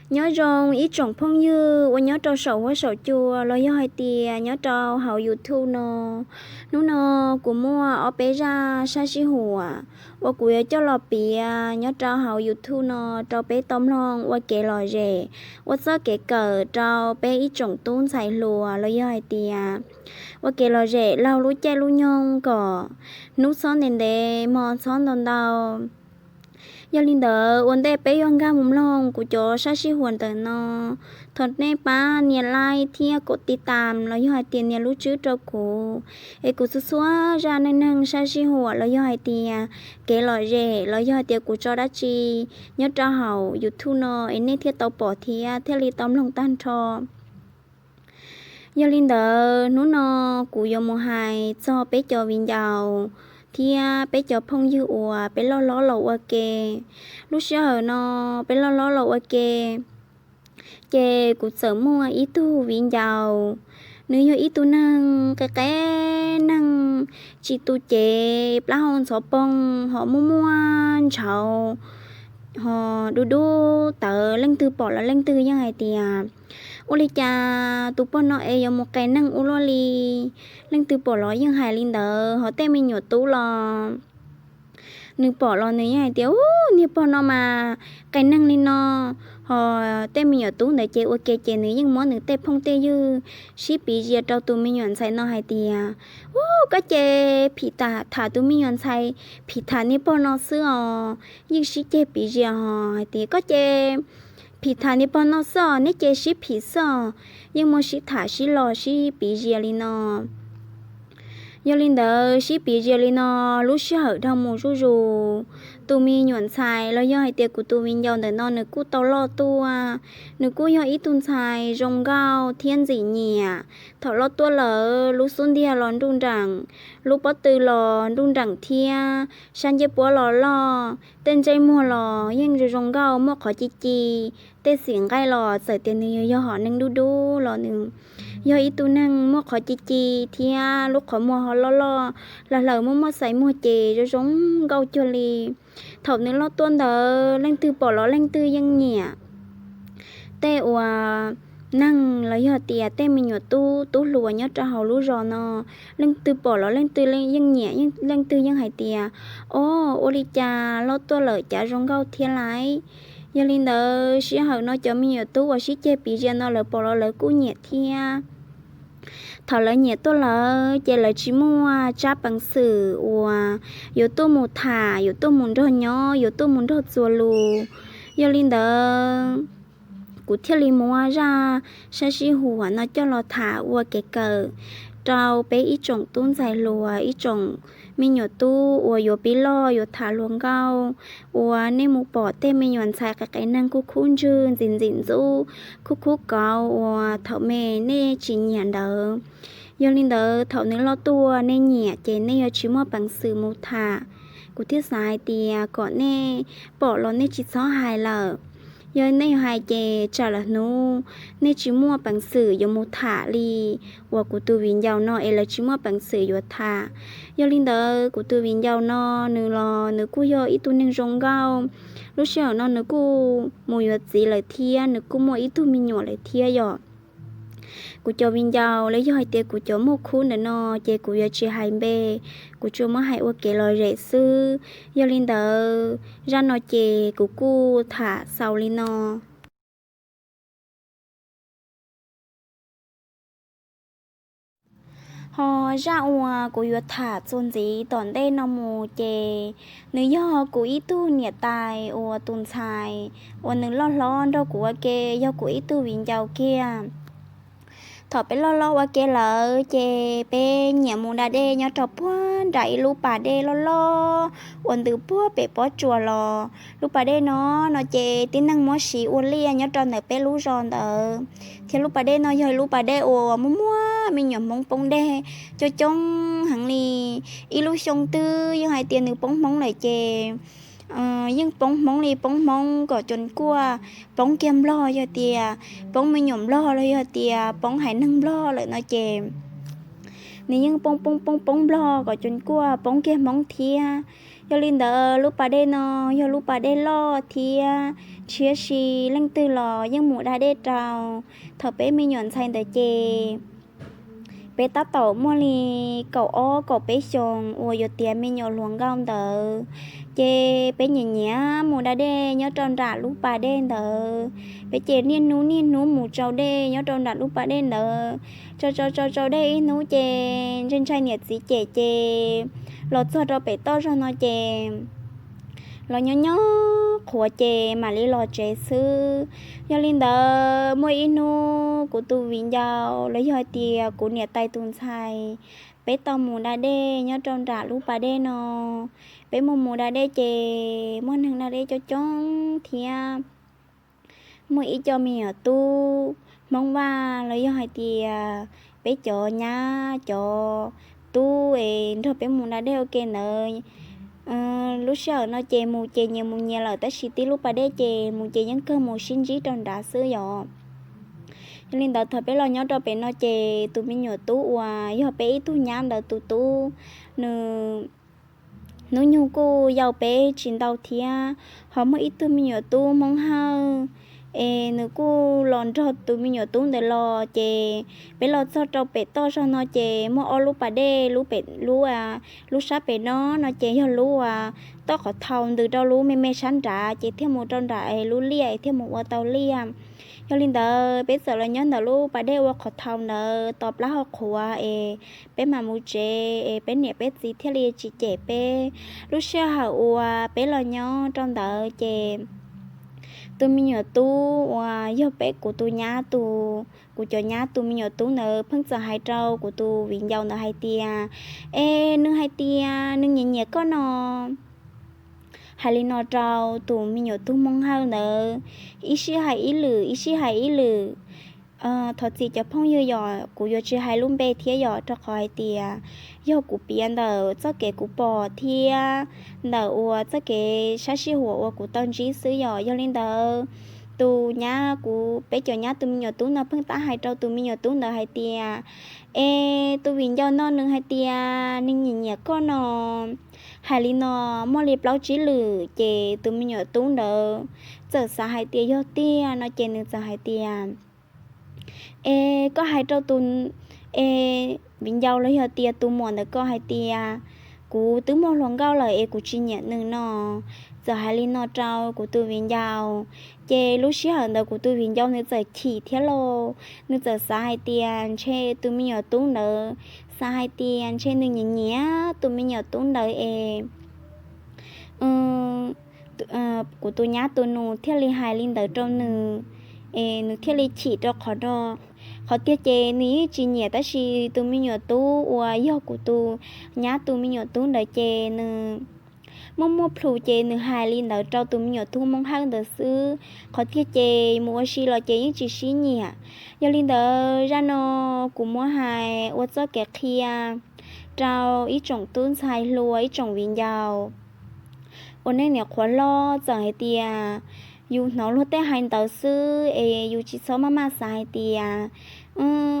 Nyob zoo ib tsoom phooj ywg uas nyob rau saum huab saum cua los yog hais tias nyob rau hauv YouTube no. Hnub no kuv muaj ob peb zaj sab sij huam uas kuv yuav coj los piav nyob rau hauv YouTube no rau peb tau mloog ua kev lom zem, ua txoj kev kawm rau peb ib tsoom tub ntxhais hluas los yog hais tias ua kev lom zem laug lub caij lub nyoog kom hnub txhob ntev ntev hmo txhob ntau ntau. Yog li ntawd ua ntej peb yuav nkag mus mloog kuv cov sab sij huam ntawm no, thov nej pab nias like thiab kom tiv tam los yog hais tias nias lub tswb rau kuv, es kuv txhua txhua zaj neej neeg sab sij huam los yog hais tias kev lom zem los yog hais tias kuv tso dab tsi nyob rau hauv YouTube no es nej thiaj tau pom thiab thiaj li tau mloog tag nrho. Yog li ntawd hnub no kuv yuav mus hais txog peb cov viv ncaus thiab peb cov phooj ywg uas peb loj hlob los ua ke. Lub sij hawm no peb loj hlob los ua ke, ces kuv txawm muaj ib tug viv ncaus, nws yog ib tug neeg qe qe, neeg tsis tu cev, plaub hau ntxhov poog, ho muaj muaj ntshauv, ho dub dub tawv, leej twg pom los leej twg yeej hais tias ua li cas tus pog no es yuav mus qe neeg ua luaj li. Leej twg pom los yeej hais li ntawd, ho tej me nyuam tub los nws pom los nws yeej hais tias, Ub, niag pog no mas qe neeg li no. Ho tej me nyuam tub ntawd ces ua ke ces nws yeej muab nws tej phooj tej ywg sib piv zias rau tus me nyuam ntxhais no hais tias, Ub, koj ces phim tham tus me nyuam ntxhais, phim tham niag pog no xwb os, yeej sib ceg piv zias ho hais tias, Koj ces phim tham niag pog no xwb os, neb ces sib phim xwb os, yeej muaj sib tham sib los sib piv zias li no. Yog li ntawd sib piv zias li no, lub sij hawm dhau mus zuj zus, tus me nyuam ntxhais los yog hais tias kuv tus viv ncaus ntawm no nws kuj tau loj tuaj. Nws kuj yog ib tug ntxhais zoo nkauj thiab ntxim nyiam. Thaum loj tuaj lawm lub xub ntiag los nruj nreem, lub pob tw los nruj nreem thiab, sab ncej puab los loj, tej ntsej muag los yeej zoo zoo nkauj muaj qhov ci ci, tej xim nqaij los txawm tias nws yog hom neeg dub dub los nws yog ib tug neeg muaj qhov ci ci thiab lub qhov muag ho loj loj, hlawv hlawv muaj muaj xais muag ces zoo zoo nkauj cuag li. Thaum nws loj tuaj ntawd leej twg pom los leej twg yeej nyiam. Tej uas neeg los yog tias tej me nyuam tub tub hluas nyob rau hauv lub zos no, leej twg pom los leej twg yeej nyiam, leej twg yeej hais tias, O, ua li cas loj tuaj lawm cas zoo nkauj thiab lauj. Yog li ntawd sij hawm no cov me nyuam tub uas sib ceg piv zias no lawv pom los lawv kuj nyiam thiab. Thaum lawv nyiam tuaj lawm ces lawv tsis muaj tsab peev xwm uas yuav tuaj mus tham, yuav tuaj mus nrog nyob, yuav tuaj mus nrog txuas lus. Yog li ntawd kuv thiaj li muab zaj sab sij huam no coj los tham ua kev kawm rau peb ib tsoom tub ntxhais hluas, ib tsoom me nyuam tub uas yuav pib loj yuav tham hluas nkauj, uas nej mus pom tej me nyuam ntxhais qe qe neeg khub khub ntswg ntxim ntxim ntxub, khub khub kauv uas thaum me nej tsis nyiam ntawd. Yog li ntawd thaum nws loj tuaj nej nyiam ces nej yuav tsis muaj peev xwm mus tham. Kuv thiaj xav hais tias kom nej pom los nej tsis txhob hais lawm. Yog nej yuav hais ces tsam lawm hnub nej tsis muaj peev xwm yuav mus tham li uas kuv tus viv ncaus no es lawv tsis muaj peev xwm yuav tham. Yog li ntawd kuv tus viv ncaus no nws los nws kuj yog ib tug neeg zoo nkauj. Lub sij hawm no nws kuj mus yuav txiv lawm thiab nws kuj muaj ib tug me nyuam lawm thiab yom. Kuv cov viv ncaus los yog hais tias kuv cov muaj khub ntawm no ces kuv yuav tsis hais npe, kuv tsuas muab hais ua kev lom zem xwb. Yog li ntawd zaj no ces kuv kuj tham xaus li no. Ho zaj uas kuv yuav tham txuas ntxiv tom ntej no mus ces nws yog kuv ib tug niam tais uas tus ntxhais uas nws loj hlob nrog kuv ua ke, yog kuv ib tug viv ncaus kiag. Thaum peb loj hlob ua ke lawm ces peb nyiam mus da dej nyob rau puag nram ib lub pas dej loj loj uas ntws puag pem pob tsuas los. Lub pas dej no, no ces tib neeg muab siv ua liaj nyob rau ntawm peb lub zos ntawd. Thiab lub pas dej no yog ib lub pas dej uas muaj muaj me nyuam hmoob poob dej coob coob heev li. Ib lub xyoo twg yeej hais tias nws poob hmoob lawm ces yeej poob hmoob li poob hmoob kom cov kuaj poob kiag nplog, yog tias poob me nyuam nplog los yog tias poob haiv neeg nplog lawm no ces nws yeej poob poob poob poob nplog kom cov kuaj poob kiag hmoob thiab. Yog li ntawd lub pas dej no yog lub pas dej loj thiab, tshiab si leej twg los yeej mus da dej rau. Thaum peb me nyuam ntxhais ntawd ces peb tab tom muaj li kaum ob kaum peb xyoos uas yuav tiav me nyuam hluas nkauj ntawd, ces peb nyiam nyiam mus da dej nyob rau nram lub pas dej ntawd. Peb ces niaj hnub niaj hnub mus tsau dej nyob rau nram lub pas dej ntawd, tsau tsau tsau tsau dej ib hnub ces ntshai ntshai niam txiv cem ces los txog rau pem toj zog no ces los nyob nyob qhuav ces mam li los tsev xwb. Yog li ntawd muaj ib hnub kuv tus viv ncaus los yog hais tias kuv niam tais tus ntxhais, peb tau mus da dej nyob rau nram lub pas dej no. Peb mus mus da dej ces muaj neeg da dej coob coob thiab. Muaj ib co me nyuam tub Hmoob Vaj los yog hais tias peb cov nyab cov tub es nrog peb mus da dej ua ke ntawd. Lub sij hawm no ces mus ces nyias mus nyias lawm tab sis tib lub pas dej ces mus ces yeej kawg mus sib ntsib rau nrad xwb yom. Yog li ntawd thaum peb los nyob rau pem no ces tus me nyuam tub uas yog peb ib tug nyab ntawd tus tub, nws hnub nyoog kuj yau peb tsis ntau thiab. Ho muaj ib tug me nyuam tub Hmoob Hawj es nws kuj los nrog tus me nyuam tub ntawd los ces peb los txog rau pem toj zog no ces muaj ob lub pas dej, lub pem lub, lub sab pem no no ces yog lub uas toj qhov thau ntws rau lub me me sab nrad ces thiaj mus rau nram lub liaj es thiaj mus ua tau liaj. Yog li ntawd peb txawm los nyob ntawm lub pas dej ua qhov thau ntawd tos plab ho qhuav es peb mam mus tsev es peb niam peb txiv thiaj li tsis cem peb. Lub sij hawm uas peb los nyob rau ntawd ces tus me nyuam tub uas yog peb kuv tus nyab tus, kuv cov nyab tus me nyuam tub ntawd pheej txawm hais rau kuv tus viv ncaus ntawd hais tias, es nws hais tias nws nyiam nyiam koj no. Hais li no rau tus me nyuam tub Hmoob Hawj ntawd, ib sij hais ib lwm ib sij hais ib lwm. Thov txim cov phooj ywg yom, kuv yuav tsis hais lub npe thiab yom, rau qhov hais tias yog kuv piav ntawm txoj kev kuv pom thiab ntawm uas txoj kev sab sij huam uas kuv tau ntsib xwb yom. Yog li ntawd tus nyab kuv, peb cov nyab tus me nyuam tub no pheej tab hais rau tus me nyuam tub ntawd hais tias, es tus viv ncaus no nws hais tias nws nyiam nyiam koj no. Hais li no muaj li plaub tsib lwm ces tus me nyuam tub ntawd txawm xav hais tias yog tiag no ces nws txawm hais tias, es koj hais rau tus, es viv ncaus los yog tias tus muam ntawd koj hais tias kuv twb muaj hluas nkauj lawm es kuv tsis nyiam nws no. Txawm hais li no rau kuv tus viv ncaus, ces lub sij hawm ntawd kuv tus viv ncaus nws txawm chim thiab lauj, nws txawm xav hais tias ntshe tus me nyuam tub ntawd, xav hais tias ntshe nws nyiam nyiam tus me nyuam tub ntawd es kuv tus nyab tus nus thiaj li hais li ntawd rau nws, es nws thiaj li chim rau qhov no. Qhov tiag ces nws yeej tsis nyiam tab sis tus me nyuam tub uas yog kuv tus nyab tus me nyuam tub ntawd ces nws muaj muaj plhus ces nws hais li ntawd rau tus me nyuam tub Hmoob Hawj ntawd xwb. Qhov tiag ces mus ua si los ces yeej tsis sib nyiam. Yog li ntawd zaj no kuv muab hais ua txoj kev qhia rau ib tsoom tub ntxhais hluas, ib tsoom viv ncaus uas nej niam qhuav hlob, txawm hais tias yus hnov luag tej hais ntawd xwb es yus tsis txhob maj maj xav hais tias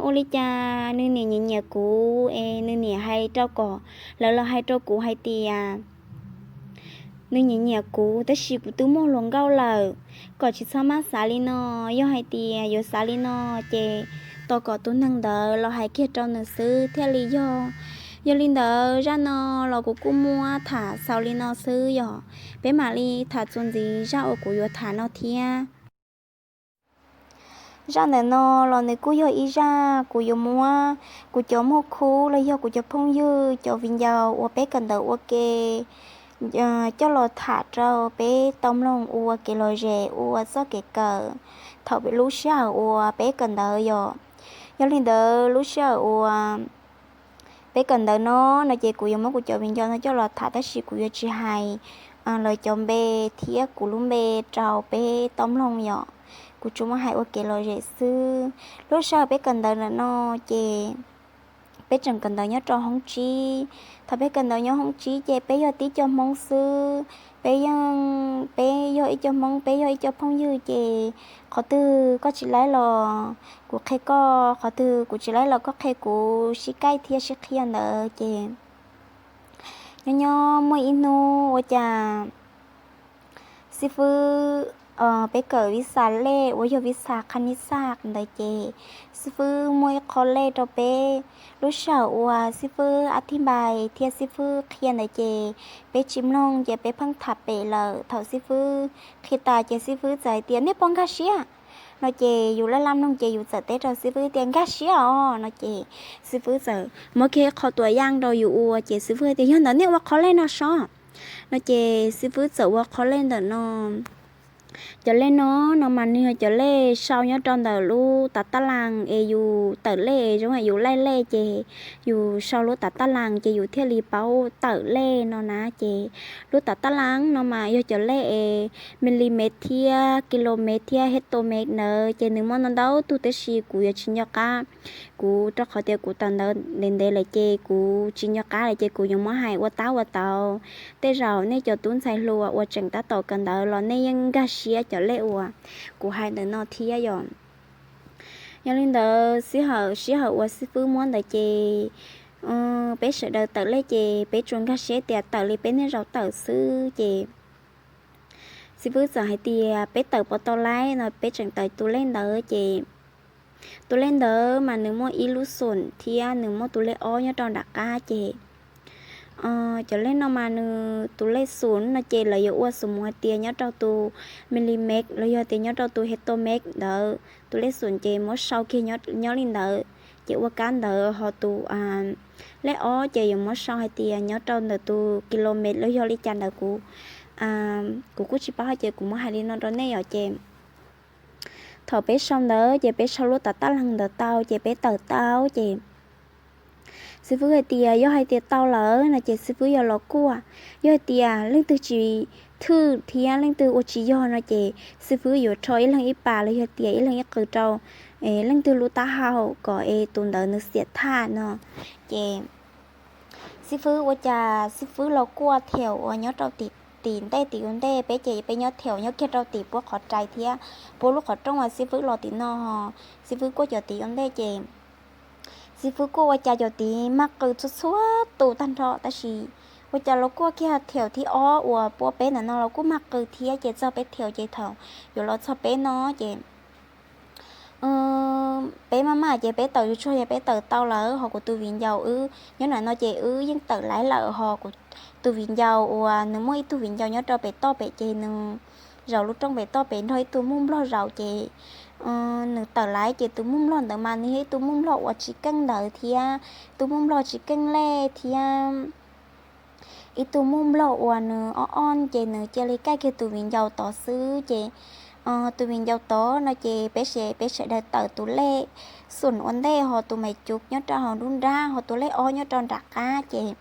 ua li cas nws niam nyiam nyiam kuv es nws niam hais rau kom, lawv los hais rau kuv hais tias nws nyiam nyiam kuv tab sis kuv twb muaj hluas nkauj lawm. Kom tsis txhob maj xav li no, yog hais tias yuav xav li no ces tos kom tus neeg ntawd los hais kiag rau nws xwb thiaj li yog. Yog li ntawd zaj no los kuv kuj muab tham xaus li no xwb yom. Peb mam li tham txuas ntxiv zaj uas kuv yuav tham no thiab. Zaj ntawm no los nws kuj yog ib zaj kuv yuav muab kuv cov muaj khub los yog kuv cov phooj ywg cov viv ncaus uas peb kawm ntawv ua ke coj los tham rau peb tau mloog ua kev lom zem ua txoj kev kawm thaum lub sij hawm uas peb kawm ntawv yom. Yog li ntawd lub sij hawm uas peb kawm ntawv no no ces kuv yuav muab kuv cov viv ncaus no coj los tham tab sis kuv yuav tsis hais lawv cov npe thiab kuv lub npe rau peb tau mloog yom. Kuv tsuas muab hais ua kev lom zem xwb. Lub sij hawm peb kawm ntawv ntawm no ces peb tseem kawm ntawv nyob rau hoob tsib. Thaum peb kawm ntawv nyob hoob tsib ces peb yog tib co Hmoob xwb. peb yeej, peb yog ib co Hmoob, peb yog ib co phooj ywg ces qhov twg koj tsis laib los kuv qhia koj, qhov twg kuv tsis laib los koj qhia kuv, sib kaib thiab sib qhia ntawd ces nyob nyob muaj ib hnub ua cas xib fwb, peb kawm visa lej uas yog visa qha nib xaj ntawd ces xib fwb muaj ib qho lej rau peb. Lub sij hawm uas xib fwb a thij npais thiab xib fwb qhia ntawd ces peb tsis mloog ces peb pheej tham pem lawm. Thaum xib fwb qhia tas ces xib fwb txawm hais tias nej puas nkag siab no ces yus laj laj mloog ces yus txawm teb rau xib fwb tias nkag siab os no ces xib fwb txawm muab kiag qhov tuam yaj rau yus ua ces xib fwb tias yog ntawd nej ua qhov lej no so no ces xib fwb txawm ua qhov lej ntawm no. Cov lej no, no mas nws yog cov lej sau nyob rau ntawm lub tav tab las es yus tawm lej, zoo yus laij lej ces yus sau lub tav tab las ces yus thiaj li paub tawm lej no na ces lub tav tab las no mas yog cov lej es milimev thiab kilomev thiab hectomev ntawd ces nws muaj ntau ntau tug tab sis kuv yuav tsis nco qab. Kuv rau qhov tias kuv tawm ntawv ntev ntev lawm ces kuv tsis nco qab lawm ces kuv yuav muab hais ua tab ua tau. Tej zaum nej cov tub ntxhais hluas uas tseem tab tom kawm ntawv los nej yeej nkag siab cov lej uas kuv hais ntawm no thiab yom. Yog li ntawd sij hawm, sij hawm uas xib fwb muab ntawd ces peb sawv daws tawm lej ces peb tsuas nkag siab tias tawm li peb niaj zaus tawm xwb ces xib fwb txawm hais tias peb tawm puas tau laib no, peb tseem tawm tus lej ntawd ces tus lej ntawd mas nws muaj ib lub xoom thiab nws muaj tus lej ob nyob rau nram qab ces cov lej no mas nws tus lej xoom no ces lawv yuav ua xoom mus hais tias nyob rau tus milimev los yog tias nyob rau tus hectomev ntawd. Tus lej xoom ces muab sau kiag nyob li ntawd ces ua kab ntawd ho tus lej ob ces yuav muab sau hais tias nyob rau ntawm tus kilomev los yog li cas ntawd kuv, kuv kuj tsis paub hais ces kuv muab hais li no rau nej yom ces thaum peb sau ntawd ces peb sau lub tav tab las ntawd tau ces peb tawm tau ces xib fwb hais tias yog hais tias tau lawm no ces xib fwb yog los kuaj. Yog hais tias leej twg tsis thwj thiab leej twg ua tsis yog no ces xib fwb yuav rho ib leeg ib pas los yog tias ib leeg ib qws rau leej twg lub taub hau kom es tus ntawd nws xiam thaj no ces xib fwb ua cas xib fwb los kuaj thiaum uas nyob rau tim ntej tim ua ntej, peb ces peb nyob thiaum nyob kiag rau tim puab qhov rais thiab puab lub qhov rooj uas xib fwb los tim no, xib fwb kuaj cov tid ua ntej ces xib fwb kuaj ua cas cov tid mag qw txhua txhua tus tag nrho tab sis ua cas los kuaj kiag thiaum thib ob uas puab peb ntawm no los kuj mag qw thiab ces txog peb thiaum ces thaum yuav los txog peb no ces peb maj mam ces peb tawm yuav tsuag yog peb tawm tau lawm ho kuv tus viv ncaus wb nyob nram no ces wb yeej tawm laiv lawm ho kuv tus viv ncaus uas nws muaj ib tug viv ncaus nyob rau pem toj pem ces nws zaum lub rooj pem toj pem nrog ib tug muj nplog zaum ces nws tawm laiv ces tus muj nplog ntawd mas nws yog ib tug muj nplog uas tsis keej ntawd thiab tus muj nplog tsis keej lej thiab ib tug muj nplog uas nws ob ob ces nws cia li kaij kiag tus viv ncaus tod xwb ces tus viv ncaus tod no ces peb, peb sawv daws tawm tus lej xoom ua ntej ho tus maiv cuv nyob rau hauv nruab nrab ho tus lej ob nyob rau nram qab ces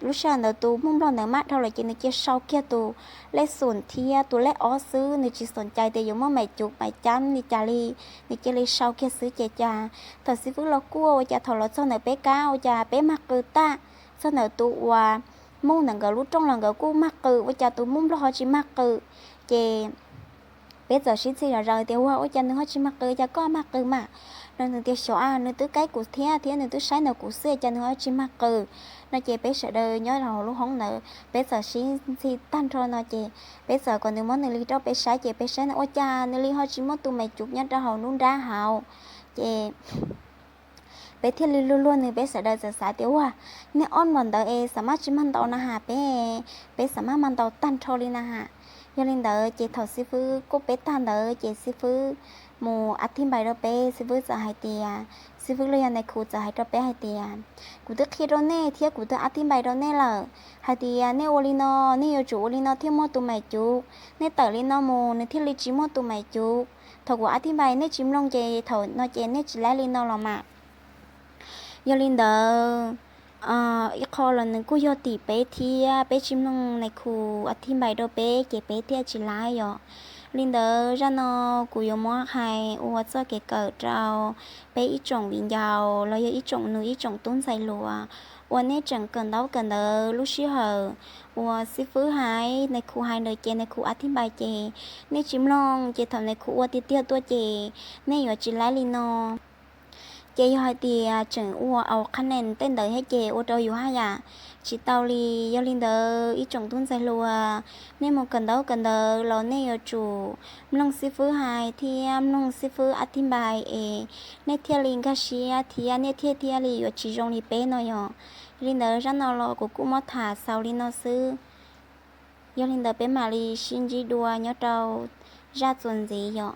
lub sij hawm ntawd tus muj nplog ntawd maj dhau lawm ces nws cia sau kiag tus lej xoom thiab tus lej ob xwb, nws tsis xoom cai tias yuav muaj maiv cuv maiv cab li cas li, nws cia li sau kiag xwb ces cas thaum xib fwb los kuaj ua cas thaum los txog ntawm peb kab ua cas peb mag qw tag, txog ntawm tus uas muj ntawm nkawd lub rooj los nkawd kuj mag qw ua cas tus muj nplog ho tsis mag qw ces peb txawm sib txig zom zaws tias ua ua cas nws ho tsis mag qw cas koj mag qw mas no nws tias xyov a nws twb kaib kuv thiab thiab nws twb saib ntawm kuv xwb cas nws ho tsis mag qw no ces peb sawv daws nyob hauv lub hoob ntawd peb txawm sib ntxhi tag nrho no ces peb txawm kom nws muab nws li rau peb saib ces peb saib no ua cas nws li ho tsis muaj tus maiv cuv nyob rau hauv nruab nrab hauv ces peb thiaj li luag luag nws peb sawv daws txawm xav tias ua nej ob npam ntawd es xav maj tsis mag ntaus na has peb, peb xav maj mag ntaus tag nrho li na has. Yog li ntawd ces thaum xib fwb kuaj peb tag ntawd ces xib fwb mus a thij npais rau peb, xib fwb txawm hais tias, xib fwb los yog nais khu txawm hais rau peb hais tias kuv twb qhia rau nej thiab kuv twb a thij npais rau nej lawm hais tias nej ua li no nej yuav tsum ua li no thiaj muaj tus maiv cuv, nej tawm li no mus nws thiaj li tsis muaj tus maiv cuv. Thaum kuv a thij npais nej tsis mloog ces thaum no ces nej tsis laib li no los mas. Yog li ntawd ib qho los nws kuj yog tim peb thiab peb tsis mloog nais khu a thij npais rau peb ces peb thiaj tsis laib yom. Li ntawd zaj no kuv yuav muab hais ua txoj kev kawm rau peb ib tsoom viv ncaus los yog ib tsoom nus ib tsoom tub ntxhais hluas uas nej tseem kawm ntaub kawm ntawv lub sij hawm uas xib fwb hais, nais khu hais ntawd ces nais khu a thib npais ces nej tsis mloog ces thaum nais khu ua tiag tiag tuaj ces nej yuav tsis laib li no. Ces yog hais tias tseem ua au qhab nees tej ntawd thiab ces ua rau yus haj yam tsis tau li. Yog li ntawd ib tsoom tub ntxhais hluas, nej mus kawm ntaub kawm ntawv los nej yuav tsum mloog xib fwb hais thiab mloog xib fwb a thib npais es nej thiaj li nkag siab thiab nej thiaj thiaj li yuav tsis zoo li peb no yom. Yog li ntawd zaj no los kuv kuj muab tham xaus li no xwb. Yog li ntawd peb mam li sib ntsib dua nyob rau zaj txuas ntxiv yom.